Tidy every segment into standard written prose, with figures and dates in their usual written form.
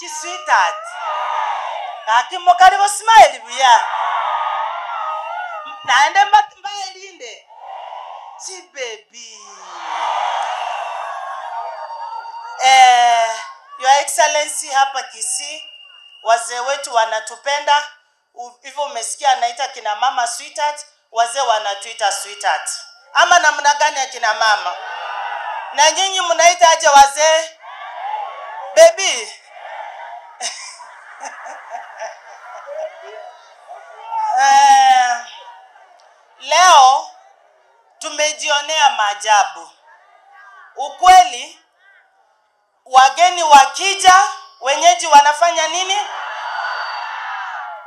Chisweetheart. Kakimo karibu smile buya. Naende mbaelinde. Chi baby. Your Excellency, hapa Kisii wazee wetu wanatupenda. Hivyo umesikia anaita kina mama sweetheart, wazee wanatuita sweetheart. Ama namna gani ya kina mama? Na nyinyi mnaita aje wazee? Baby. Leo tumejionea maajabu. Ukweli, wageni wakija, wenyeji wanafanya nini?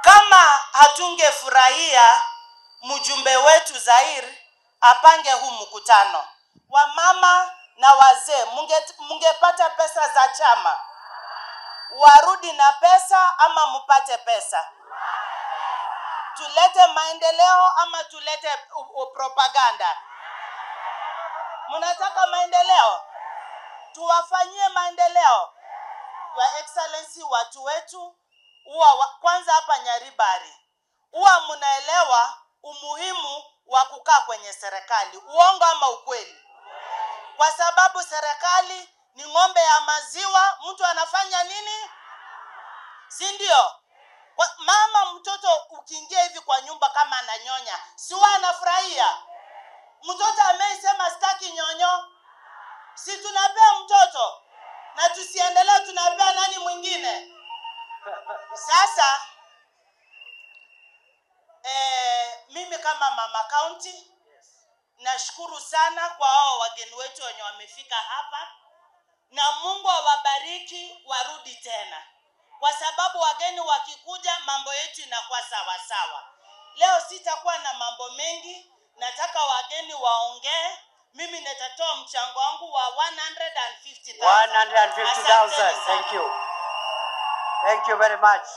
Kama hatungefurahia mjumbe wetu Zair apange huu mkutano, wamama na wazee mungepata pesa za chama. Warudi na pesa ama mupate pesa? Tulete maendeleo ama tulete propaganda? Mnataka maendeleo? Tuwafanyie maendeleo. Your Excellency, watu wetu huwa kwanza hapa Nyaribari huwa mnaelewa umuhimu wa kukaa kwenye serikali. Uongo ama ukweli? Kwa sababu serikali ni ng'ombe ya maziwa, mtu anafanya nini? Si ndio? Mama mtoto ukiingia hivi kwa nyumba kama ananyonya, si huwa anafurahia? Mtoto amesema sitaki nyonyo, si tunapea mtoto? Na tusiendelee, tunapea nani mwingine? Sasa mimi kama mama county nashukuru sana kwa hao wageni wetu wenye wamefika hapa, na Mungu awabariki warudi tena, kwa sababu wageni wakikuja mambo yetu inakuwa sawa sawa. Leo sitakuwa na mambo mengi, nataka wageni waongee. Mimi nitatoa mchango wangu wa 150,000. 150,000. Thank you. Thank you very much.